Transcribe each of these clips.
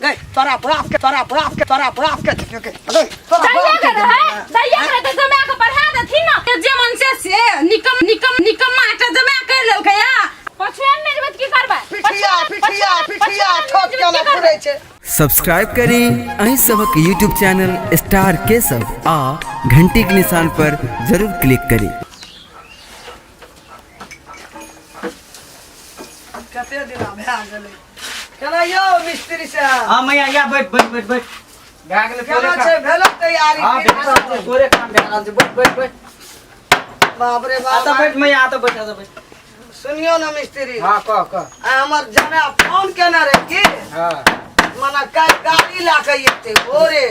गई तोरा बाप के, तोरा बाप के, तोरा बाप के के गई तोरा दैया बाप के के। रहे, दैया के रहते जमा के पढ़ा देथिन ना। ते जे मन से से निकम निकम निकम्मा एकटा जमा कर लेलकै या। पछुआन नहि जेबै तऽ की करबै? पिठिया पिठिया पिठिया ठोक के ना फुरै छै। सब्सक्राइब करी अहीं सबक यूट्यूब चैनल स्टार केशव आ घंटी के निशान पर जरूर क्लिक करी। कते दिना भए गेलै केना यौ मिस्त्री साहब? हाँ मैया, या बैठ बैठ बैठ बैठ, भए गेलै। केना तोरे छै काम। भेल तैयारी? हाँ, की भए रहल छै, तोरे काम भए रहल छै। बैठ बैठ बैठ। बाप रे आ बाप। तऽ बैठ मैया, आ तऽ बैठ, आ तऽ बैठ। सुनियो ने मिस्त्री। हाँ, कह कह। आ हमर जमा फोन केने रहे की मने काल्हि गाड़ी लए कऽ एतै भोरे।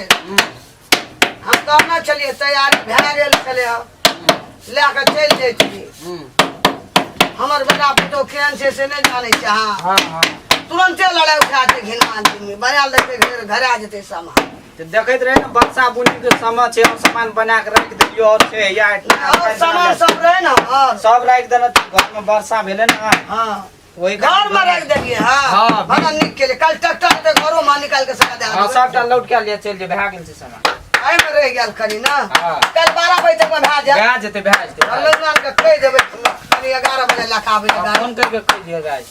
हम कहने छलियै, तैयारी भए गेल छलै, हम लए कऽ चलि जाइ छियै। हमर बेटा पुतहु केहन छै से नहि जानै छै अहाँ। हाँ हाँ तुरन्ते लड़ाइ उठा छै, घिना आदमी बनायल देखतै, घर घरा जेतै सामान। तऽ देखैत रहे ने, वर्षा बुनी के समय छै और सामान बना के राखि देलियो और छै या। और सामान सब रहै ने और सब राखि देने घर में, वर्षा भेलै ने। ओहि घर में रख देलियै। हाँ। हाँ। बड़ा नीक केलियै, काल्हि ट्रैक्टर हेतै, घरो में निकालि के सगा दए हाँ देबै। सबटा लौट के लिए चलि जेबै, भए गेल छै सामान। एहिमे रहि गेल कनि ने। हाँ। काल्हि 12 बजे तक भए जायत। भए जेतै, भए जेतै, भए जेतै। लौटमान के कहि देबै कनि 11 बजे लए कऽ आबै हाँ, गाड़ी। फोन करके कहि दिअ गाय।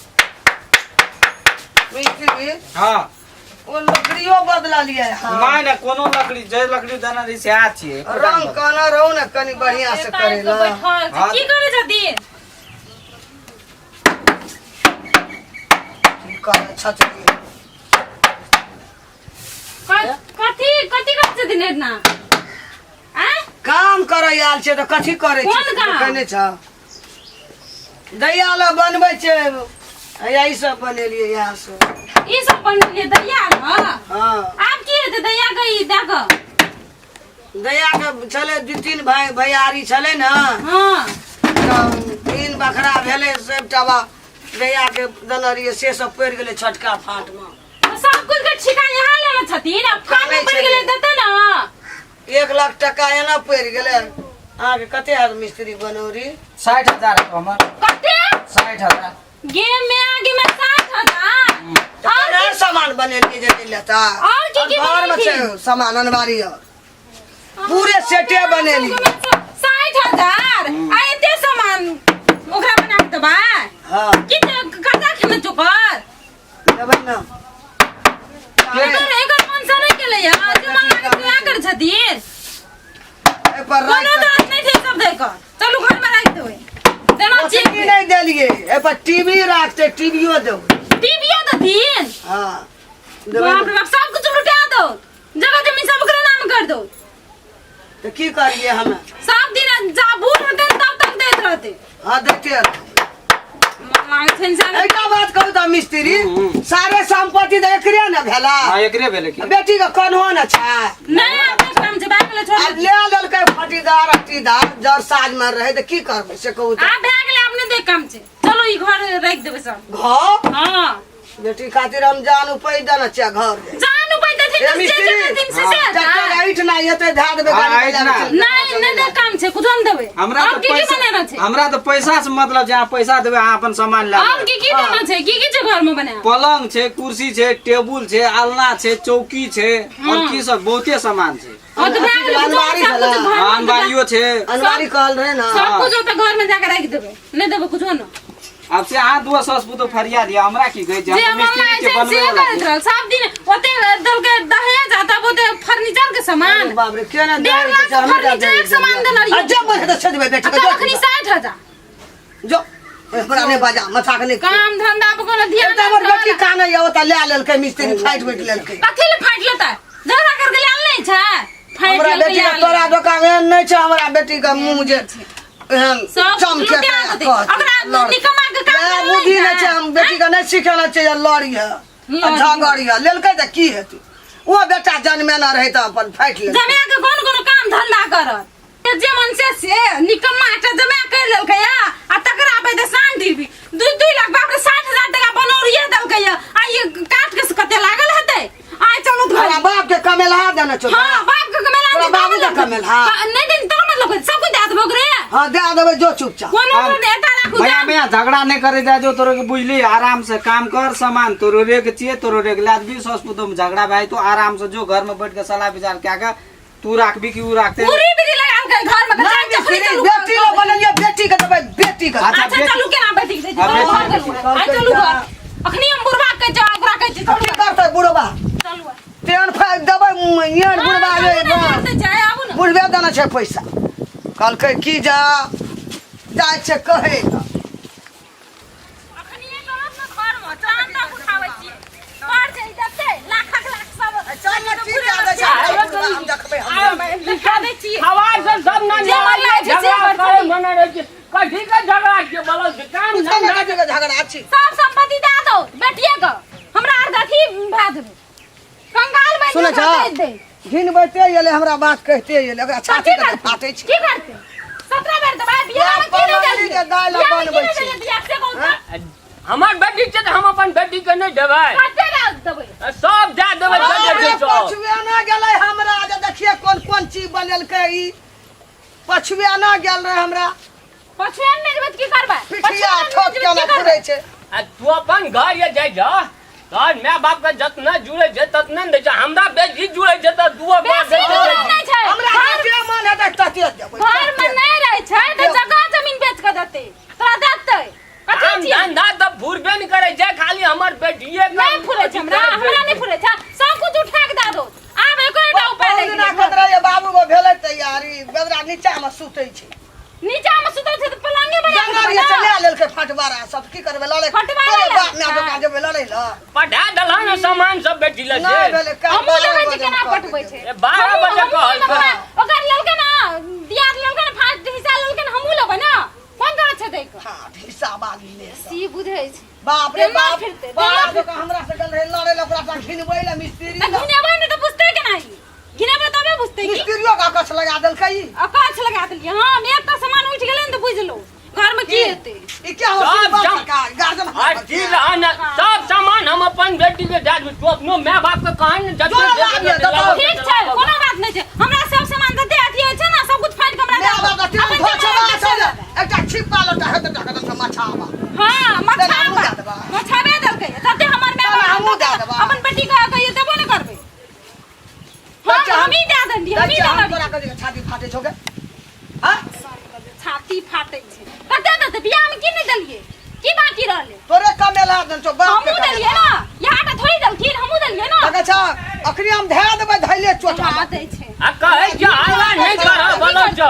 मिस्त्री। हाँ। ओ लकड़ियो बदललियै? हाँ। नहि नहि, कोनो लकड़ी, जे लकड़ी देने रही सएह छियै, एको टा रंग नहि। कहने रहू ने कनि बढ़िआँ से करै लए। बैठल छै। हाँ। की करै छथिन? की करै छथिन? कथी कथी करै छथिन एतना आँय? काम करै आयल छै तऽ कथी करै छै? कोन काम? देखै नहि छौ, दैया लए बनबै छै, हैया ई सब बनेलियै, इएह सब। ई सब बनेलियै दैया ल? हँ। आब की हेतै दैया के ई दऽ कऽ? दैया के छलै दू तीन भाय भैयारी छलै ने। तऽ तीन बकरा भेलै, सबटा बा दैया के देने रहियै, से सब पड़ि गेलै छोटका फाटमे। तऽ सब कुछ के छिका यहाँ लेने छथिन, आब खाना कानै पड़ि गेलै छलै। देतै ने। 1 लाख टका एना पड़ि गेलै। अहाँके कते हैत मिस्त्री बनौरी? 60,000 हमर। कते? 60,000। गे में आगे में 60,000? तऽ केना सामान बनेलियै जे नहि लेता? और की की घरमे छै बनेलखिन? सामान अनबारी और पूरे सेटे बनेली। 60,000 आ एते सामान ओकरा बना के देबै? हाँ। की कर्जा खेने चुकर? देबै ने। एकर एकर मन से नहीं केले या जे मन लागे तो कर छथिन। एहि पर कोनो राखि दर्द नहीं छै, सब देख चलू घर में राखि देबै देना। ओतनी चेक नहि देलियै, एहि पर टीवी राखतै, टीवीओ देबै। टीवीओ देथिन? हाँ, देबै बाप ने। रे बाप, सब कुछ लुटा दो, जगह जमीन सब ओकरे नाम कर दो। तऽ की करियै हमे? सब दिन जा बूढ़ होते तब तक दैत रहते। हाँ, देखते रहबै। मन लागै छै इंसान। एकटा बात कहू तऽ मिस्त्री, सारे संपत्ति तऽ एकरे ने भेला। हाँ, एकरे भेलै की। बेटी के कन्हो ने छै। नहीं, आब देख काम छै, भए गेलै, छोड़। आब ले लेलकै फटीदार अटीदार, जर साज में रहे तऽ की करबै से कहू तऽ? आब भए गेलै, आब नहि देख काम छै, चलो ई घर राखि देबै सब। घर? हाँ। बेटी खातिर हम जान उपैज देने छियै, घर जाय। जान उपैज देथिन ए तऽ जे मिस्त्री, देथिन से से ट्रैक्टर हेतै। ऐठ ना एतै, धए देबै हाँ, गाड़ी ऐठ बला ना। के चलि नहीं नहीं, देख काम छै, कुछो नहि देबै। हमरा और तऽ की की पैसा बनेना छै? हमरा तऽ पैसा से मतलब छै, अहाँ पैसा देबै, अहाँ अपन सामान लए और लेबै। की की देना छै? की की छै घर में बनायल? पलंग छै, कुर्सी छै, टेबुल छै, अलना छै, चौकी छै और की सब, बहुते सामान छै। और तऽ भए गेलै, कुछो अलमारी सब कुछ छलै। घर में। हाँ, अलमारियो छै। अनवारी कहल रहे ना। सब कुछ ओतऽ घर में जाके राखि देबै, नहि देबै कुछो न। आब से अहाँ दुआ सास पुतोह फरिया दिया, हमरा की कहै छै? जे हम तऽ मन मिस्त्री लागै के छै बनबै से वाला करैत छी। रहल सब दिन, ओते देलकै दहेज आ तब ओते फर्नीचर के सामान। बाप रे, केना 1.5 लाख के फर्नीचर के सामान देने रहियै। आ जब बैठ तऽ छेदबै बेटी आ के। तब जो अखनी 60,000। जो, हमरा नहि बजा, माथा के नहि। काम धंधा पर कोनो ध्यान एकटा हमर नहि बेटी रहल। काने या, ओतऽ लए लेलकै मिस्त्री, फाटि बैठ लेलकै। कथी ले फाटि लेतै? झगड़ा करके लायल नहि छै, फाटि हमरा लेलकै बेटी के लायल। तोरा दोकान एहन नहि छै, हमरा बेटी के मुँह जे एहन सब चमके लुटा देतै। ओकरा निकम्मा के काम इएह करल बुद्धि नहि नहि छै। छै। हम बेटी के नहि सिखेने छै जे लड़ी है लड़ी। झगड़ी है। लेलकै तऽ की हेतै? ओ बेटा जनमेना रहै तऽ अपन फाटि लेलकै। जमा के कोन कोन काम धंधा करत? जे मन से से निकम्मा एकटा जमा कर लेलकै या आ तकरा पे तऽ शांति भी दू दू लाख, बाप रे, 60,000 टका बनौरिये देलकै या आ ई काट के से कते लागल हेतै? आइ चलू घर। तोरा बाप के कमेलहा देने छौ? हाँ, बाप के कमेला। तोरा बाबू के कमेलहा? नहीं दिन तोरा मतलब सब कुछ दे देबो ओकरे। हाँ दे देबै जो चुपचाप। कोनो नहि, एता राखू। भैया जा। भैया, झगड़ा नहीं करे जा जो तोरो के, बुझली? आराम से काम कर। सामान तोरो रे के चाहिए, तोरो रे के ला दी। सस पुतो में झगड़ा भाई तो आराम से जो घर में बैठ के सलाह विचार क्या कर, तू राखबी कि ऊ राखते? पूरी बीड़ी लगा के घर में नहीं चल, चल, मिस्त्री, चलू। बेटी लो बनेलियै, बेटी के देबै, बेटी के। अच्छा, अच्छा, चलू, केना बेटी के दै हाँ, छी? बेटी। चलू घर चलू। आइ चलू घर। अखनी हम बुढ़बा के कहै छियै, ओकरा कहै छियै, की चलू। करतै बुढ़बा? चलू। तेहन फाइक देबै एहन बुढ़बा हाँ, जे चलू ने, करतै जाय, आबू ने। बुढ़बे देने छै पैसा। कहलकै की जा जाइ छै कहै लए। अखनिये चलत ने घरमे, चान तक उठाबै छियै। पर जे देतै, लाखक लाख सब। चल ने, की जाबै छै बुढ़बा, हम देखबै हम। देखा दै छियै। आवाज से सब ना जे मन लागै छै, से झगड़ा करतै। करे मना रहै छै। कथी के झगड़ा के बोलल छै काम पूछो ने धंधा कथी के झगड़ा छी? सब संपत्ति दए दो बेटिये के, हमरा आर के अथी भए देबै, कंगाल बनि सुनै के छह? दे दे। घिनबैते एलै, हमरा बात कहते एलै, ओकरा तऽ छाती की के करतै? फाटै छै। की करतै? 17 बेर देबै बियाह में, की नहि पलंगी देलियै? के दालि बियाह में की बनबै नहि छै। देलियै बियाह से कहू तऽ? हमर बेटी छै तऽ हम अपन बेटी के नहि देबै? कते दए देबै? सब दए देबै। बाप रे, जते छै सब। पछुए ना गेलै हमरा जे देखिए कोन कोन चीज बनेलकै ई। पछुए ना गेल रहे हमरा। पछुए नहि देबै तऽ की करबै? पिठिया पछुए नहि ठोक देबै के तऽ ना की करबै? फुरै छै। आ तू अपन घर ये जाइ जा, तोहर माय बाप के जतना जुड़े छै ततना ने दै छै। हमरा बेसी जुड़े छै तऽ दुओ बार बेसी दै छै। जुड़ै नहि छै। हमरा जते मन हेतै तते देबै। घर में नहि रहै छै तऽ जगह जमीन बेच कऽ देतै, तोरा देतै। कथी काम छियै? धंधा तऽ फुरबे ने करै छै, खाली हमर बेटिए के। नहि फुरै छै हमरा, हमरा नहि फुरै छै। सब कुछ उठा के दए दो आब, एको टा उपाय बहुत लागि दिना गेल। कहैत रहियै बाबू गो, भेलै तैयारी। बेदरा नीचा मे सुतै छै। नीचा में सुतै छै तऽ पलंगे बना के जंगल देबै ये ने। चला लेलकै फटवारा सब। की करबै लड़ै? फटवारा तोरे लए बाप माय लेलकै। दोकान जेबै लड़ै लए? पठा देलह ने सामान सब बेटी लए नहि से। भेलै काज। हमहूँ 12 देखै छी बजे केना हम कऽ पटबै देबै। छै। ए, 12 बजे हमहूँ कहलकै। लेबै। ओकर लेलकै ने दियाद, लेलकै ने फास्ट हिस्सा लेलकै ने, हमहूँ लेबै ने। कोन गलत छै दैके? हाँ, हिस्सा बाली ले सब। सी बुझै छै। बाप रे देना बाप, फिरतै, देना बाप फिरतै। ओकरा हमरा से गेल रहै लड़ै लए, ओकरा से घिनबै लए मिस्त्री तऽ लए। घिनेबै ने तऽ बुझतै केना ई? घिनेबै तबे बुझतै की? मिस्त्रियो के अकछ लगा देलकै ई। अकछ लगा देलियै हम। एकटा सामान उठि गेलै ने तऽ बुझि लो घरमे की हेतै। ई क्या हो सब सिल्वर जम- सरकार गार्जियन आ की रह ने, सब सामान हम अपन बेटी के दए देबै। तू अपनो माय बाप के कहन ने जते जोर लागिए, देबै, दबाओ। ठीक छै, कोनो बात नहि छै। हमरा सब सामान जते अथी होइ छै ने, सब कुछ फाड़ि के हमरा माय दए बाप दो। के तीन अपन धो जमा छबा हेतै छै से ने, लेबै। एकटा छिप्पा लोटा हेतै एकटा कदम से मछावा। हाँ, तेना हमहूँ मछाबा दए देबै। मछाबे देलकै तते हमर माय तेना बाप हमहूँ दए देबै। अपन बेटी के कहियो देबो ने करबै हम। बच्चा हम- हमही दए देलियै, हमही बच्चा दए हम देलियै। तोरा कथी के छाती फाटै छौ गे? हाँ? छाती फाटै छै। कते देतै? बियाह में की नहि देलियै? की बाकी रहलै? तोरे कमेला देन छौ बाप के। हमहूँ देलियै ने, यहाँ के थोड़ी देलखिन, हमहूँ देलियै ने। देखै छौ, अखनी हम धए देबै धैले चोट। हाँ, दै छै। आ कहै छै हल्ला नहि करह, बोलै छ।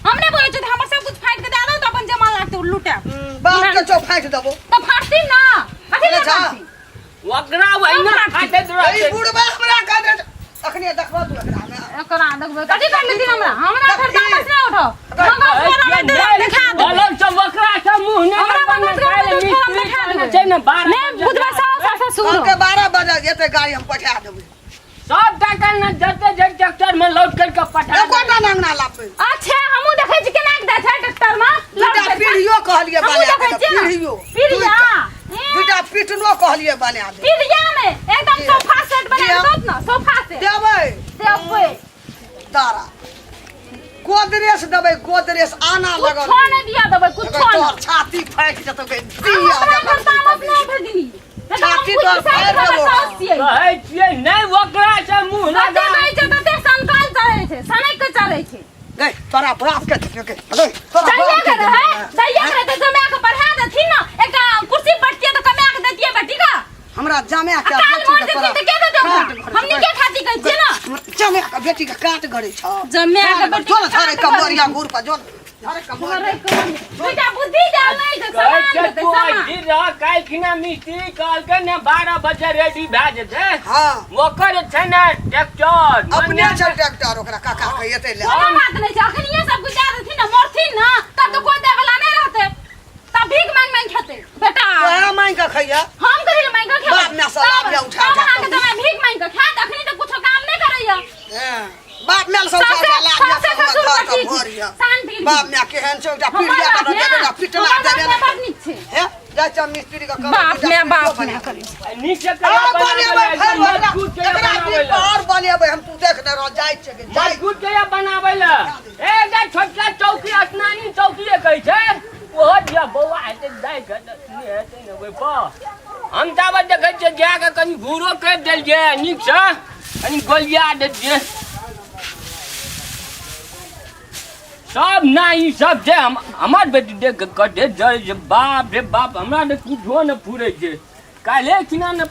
हम नहि बोलै छियै तऽ हमर सब कुछ फाटि के दए दो तऽ अपन जमा लागतै ओ लुटायब। बाप के छौ, फाटि देबो। तऽ फाटथिन ना, कथी बोलै लए छौ? फाटथिन? ओकरा ओहिना फाटैत ई रहै। बुढ़बा हमरा कह दे, अखनी देखबो तू एकरा मे। एकरा देखबै कथी कर लेथिन हमरा? हमरा फेर देखी। तामस नहि उठो। मगज पर आबै तऽ देखा देबै। बोलै छ, ओकरा से मुँह नहि हमरा बन्द मगज पर काल्हि आबै तऽ हम मिस्त्री देखा कहने देबै। छै ने 12 नहि बजे बुझबै सास आ ससुर। कहलकै 12 बजे एते गाड़ी हम पठा देबै। सब टाका ने जते जे ट्रैक्टर में लोड करके पठा देबै। एकोटा ना अंगना लापै। अच्छा, हमहूँ देखै छी केना के दै छै ट्रैक्टर में दूटा पीढ़ियो कहलियै हमहूँ बना देखै दे। छियै ने। पीढ़ियो। पीढ़िया। दूटा पिटनो कहलियै बना दे। पीढ़िया में एकदम सोफा सेट बना के दो ना, सोफा सेट देबै। देबै। तारा गोदरेज देबै, गोदरेज आना लगल। कुछो नहि दिया देबै, कुछो अगर नहि। तोहर छाती फाटि जेतौ गे, दिया हमरा देबै। घर तामस नहि उठै दिही। छाती तोहर फाड़ि देबो। कहै छियै नहि ओकरा से मुँह तते लगा। कहै छै तते सनकल चढ़ै छै, सनकि के चढ़ै छै। गै, तोरा बाप के देखियो गे, गै तोरा दैये बाप के के रहै, दैये के रहै तऽ जमा के पढ़ा देथिन ने। एकटा कुर्सी बैठतियै तऽ कमा के दैतियै बेटी के। हमरा जमा के आ काल बेटी मर के जेथिन तोरा तऽ के देतै ओकरा? काट घरे हमनी के खातिर कहै छियै ने। जमा के बेटी के काट गड़े छौ। जमा के बेटी जोन के झरे काट कमरिया गड़े। गुड़ पर जोन झरे कमरिया। घरे कमरिया। बेटा बुद्धि देल नहि छै, कहै सामान छै देतै, तू सामान। अथी रह, काल्हि खिना मिस्त्री कहलकै ने 12 बजे रेडी भए जेतै। हाँ। ओकर छै ने ट्रैक्टर। अपने छै ट्रैक्टर, ओकरा काका के एतै ले। कोनो बात नहि छै, अखनिये सब कुछ दए देथिन ने, मरथिन ने तब तऽ कोइ दै वाला नहि रहतै, तब भीख मांगि मांगि खेतै बेटा। तोहे मांगि के खैया। हम कथी लए मांगि के खेबै? बाप माय से लाभ ले उठा तब उठा अहाँके जमाइ भीख मांगि के खायत, अखनी तऽ कुछो काम नहि करैया। हैं, बाप माय से उठा सासे उठा लाभ ले। सासे सब ससुर घर पर के ठीक भर यऽ। शांति। बाप माय केहन छै, एकटा हमर पीढ़िया बाप के देबे माय ना पिटना हमर देबे बाप माय ना। बड़ नीक छै। हे जाइ छै मिस्त्री के कहबै बाप दूटा माय पीढ़ियो बाप बना माय करै छै। नीचे आ कहिया बनेबै बनाबै फेर लए ओकरा मजबूत कहिया एकरा बनाबै बीच लए और बनेबै हम। तू देख ने रह, जाइ छै जाइ। मजबूत कहिया बनाबै लए? ए, एकटा छोटका चौकी, स्नानी चौकी। रहै छै ओहो दिया बौआ हेतै दाइ के तऽ नहि हेतै ने ओहिपर हम ताबत देखै छियै जा कऽ कनि घूरो करि देलियै नीकसँ कनि गोलिया देलियै सब ना ई सब छै हम हमर बेटी देख कऽ कते जरै छै बाप रे बाप हमरा तऽ कुछो नहि फुरै छै काल्हि खिना ने।